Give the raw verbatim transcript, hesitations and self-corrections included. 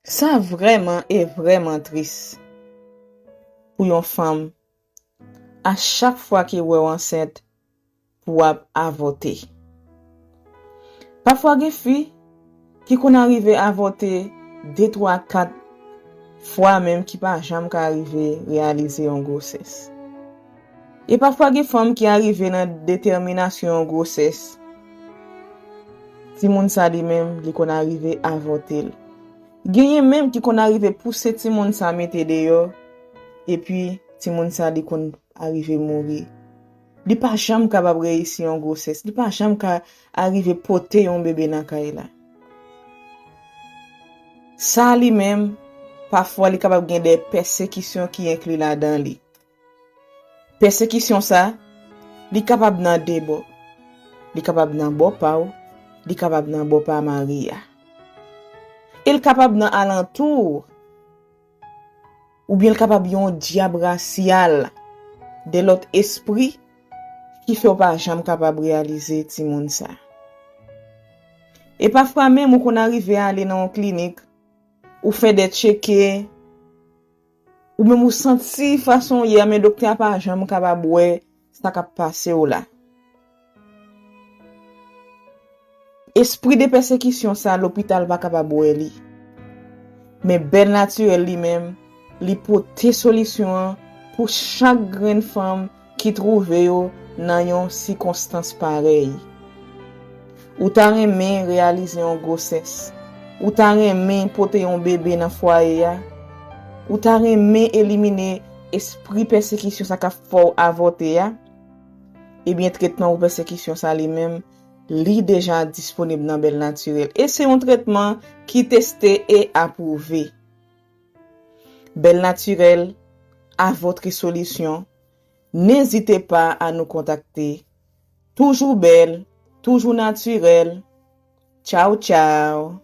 Sa vrèman e vrèman tris pou yon fanm a chak fwa ke w wè w ansent pou w ap avòte. Pafwa gen fi ki konn arive avòte de, twa, kat fwa menm ki pa janm ka rive reyalize yon gwosès. E pafwa gen fanm ki arive nan detèminasyon yon gwosès, timoun sa li menm li konn arive avòte l. Genyen menm ki konn arive pouse timoun sa mete deyò, epi timoun sa li konn arive mouri. Li pa janm kapab reyisi yon gwosès, li pa janm ka arive pote yon bebe nan kay la. Sa li menm, pafwa li kapab gen de pèsekisyon ki enkli ladan li. Pèsekisyon sa, li kapab nan de bò. Li kapab nan bò pa w, li kapab nan bò pa mari a. E l kapab nan alantou w, oubyen l kapab yon dyab rasyal, de lòt espri ki fè w pa janm kapab reyalize timoun sa. E pafwa menm ou konn arive ale nan yon klinik, ou fè de tcheke, ou menm ou santi fason w ye a, men doktè a pa janm kapab wè sa k ap pase w la. Espri de pèsekisyon sa, lopital pa kapab wè li. Men Bèl Natirèl li menm, li pote solisyon an pou chak grenn fanm ki twouve yo nan yon sikonstans parèy. Ou ta renmen reyalize yon gwosès? Ou ta renmen pote yon bebe nan fwaye a? Ou ta renmen elimine espri pèsekisyon sa k ap fè w avòte a? Ebyen, tretman pou pèsekisyon sa li menm, li deja disponib nan Bèl Natirèl. E se yon tretman ki teste e apwouve. Bèl Natirèl, à votre solution. N'hésitez pas à nous contacter. Toujou bèl, toujou natirèl. Tchaw, tchaw.